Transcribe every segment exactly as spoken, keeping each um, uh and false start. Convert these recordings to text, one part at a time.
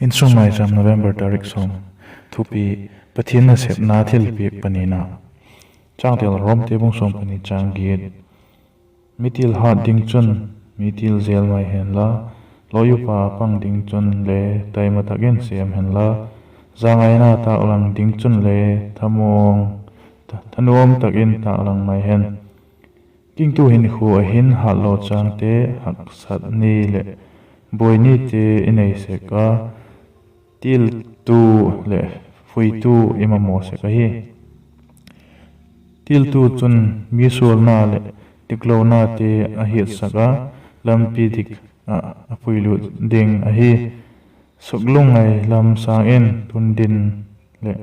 Insung Maicham, November tarik sawm. Thupi: Pathian nasepna thilpiak panina. Changtel: Romte bung sawm pani chang giat. Mitil hat ding chun mitil zel mai hen la, lawi upa pang ding chun le taima tak in sêm hen la, zangaina tâklang ding chun le thanuam tak in tâklang mai hen. Gingtu hinkhua ah hin hatlo chângte, haksat ni leh buai nite i nei sek a, tiltu leh phuitu i mamaw sek ahi. Tiltu chun mi sualna leh diklonate a hiatsak a, lampi dik ah a puilut ding ahi. Suklungngai lam sâng in tundin leh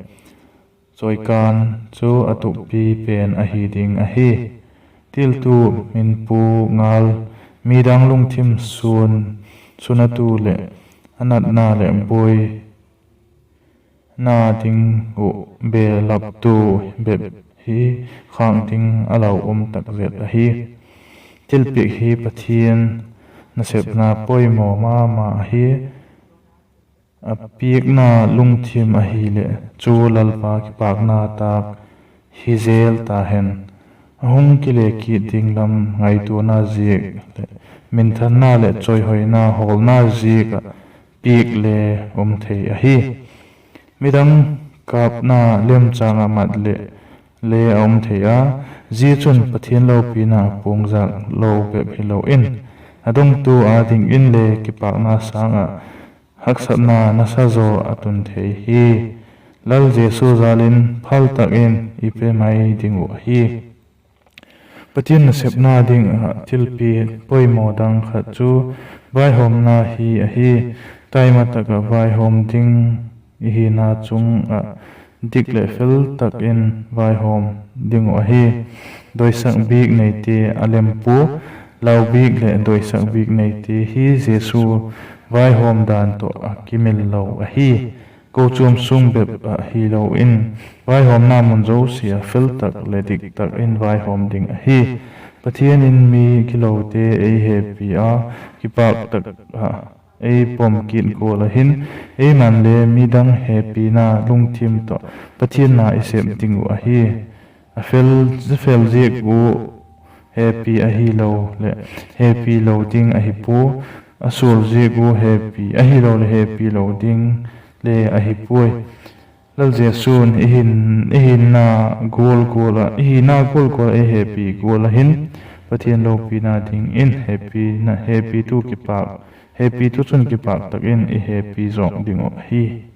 chawikan chu a tukpi pen ahi ding ahi. Tiltu minpu ngal, midang lungthim sunatu leh a natna leh buai na ding uh belaptu bep hi khâk ding a lau um tak zet ahi. Thilpiak hi Pathian nasepna poimaw ma ma ahi. A piakna lungthim ahileh chu Lalpa kipâkna tâk hi zel ta hen. A hung kile kit ding lam ngaituana ziak leh minthanna leh chawihoina hawlna ziak ah piak le um thei ahi. Midang kâpna lemchâng ah mat leh le a um thei a, zia chun Pathian lopina puangzak lo bep hilo in, a dongtu â dingin le kipâkna sâng ah haksatna nasa zaw a tun thei hi. Lal Jesu jâl in phal tak in i pe mai ding uh ahi. Pathian nasepna ding ah thilpiak poimaw dang khat chu vaihawmna hi ahi. Taima tak ah vaihawm ding i hina chung ah dik leh fel tak in vaihawm ding uh ahi. Doisak bik neite a lem pua, lau bik leh doisak bik neite hi Jesu vaihawm dan tawh a kimil lo ahi. Kochuam sung bep ah hilo in, vaihawmna mun zosia ah fel tak leh dik tak in vaihawm ding ahi. Pathian in mi gilote ei hepi a, kipâk tak ah ei pom kit gual ah hin, eiman le midang hepina lungthim tawh Pathian na i sep ding uh ahi. A fel, fel ziak uh hepi ahilo leh hepi lo ding ahi pua, a sual ziak uh hepi ahilo leh hepi lo ding le ahi puai. Lal Jesu'n i hin, i hinna gual gual ah, i hina gual gual ah ei hepi gual ah hin, Pathian lopina dingin hepina, hepitu kipâk, hepitu chun kipâk tak in i hepi zawk ding uh ahi.